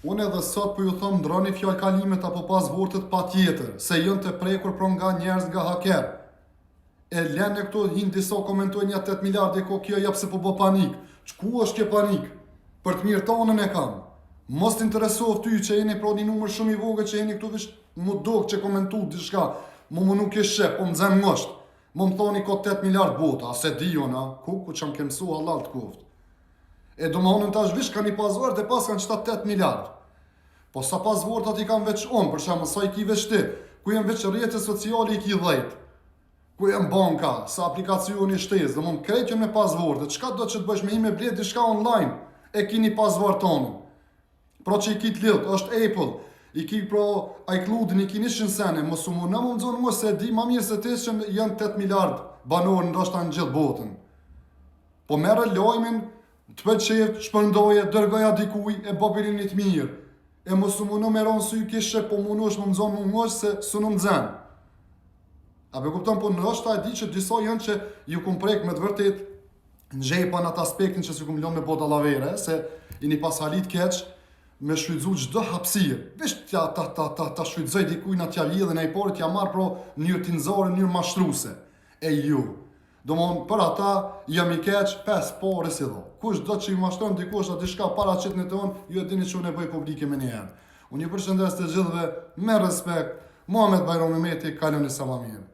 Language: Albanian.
Unë edhe sot po ju thom ndroni fjalëkalimet apo passwordet patjetër, se janë të prekur pro nga njerëz nga haker. E lënë këtu hin disa komentojnë ja 8 miliardë e ko kjo ja pse po bë panik. Çku është kjo panik? Për të mirë tonën e kam. Mos të interesoft ty që jeni pro një numër shumë i vogël që jeni këtu veç mu dok që komentu diçka, mu mu nuk e sheh, po më nxen ngosht. Mu më thoni ko 8 miliard bota, a se di unë, a? Ku, ku që më ke mësu hallall të koft. E do më honën tash vish ka një password e pas kanë 7-8 miliard. Po sa passwordat i kam veç unë, për shembull, sa i ki veç ti, ku janë veç rrjetet sociale i ki 10. Ku janë banka, sa aplikacioni shtesë, do më krejt janë me password, çka do që të bësh me i me ble diçka online, e ki një password tonë. Pra që i ki të lidht, është Apple, i ki pro iCloud-in, i ki 100 sene, mos u mundo më nxonë mua se di ma mirë se ti që janë 8 miliard banorë ndoshta në gjithë botën. Po merre lajmin, të pëlqeft, shpërndoje, dërgoja dikuj, e bë një të mirë. E mos u mundo me ra n'sy kishe, po mundosh më nxonë më ngosh se s'u më nxen. A be kupton, po ndoshta e di që disa janë që ju kum prek me të vërtet në xhepa në atë aspektin që s'ju kum lënë me bo dallavere, se i një pas halit keq, me shfrytzu çdo hapësirë. Veç t'ja ta ta ta ta shfrytëzoj dikujt na t'ja vjedhë ai por t'ja marr pro në mënyrë tinzore, në mënyrë mashtruse. E ju. Do më thonë, për ata jam i keq, pes pare si dho. Kush do që i mashtron dikush a diçka paraqit në tonë, ju e dini që unë e bëj publike me njëherë. Unë ju përshëndes të gjithëve me respekt. Muhamet Bajram Mehmeti, kaloni sa më mirë.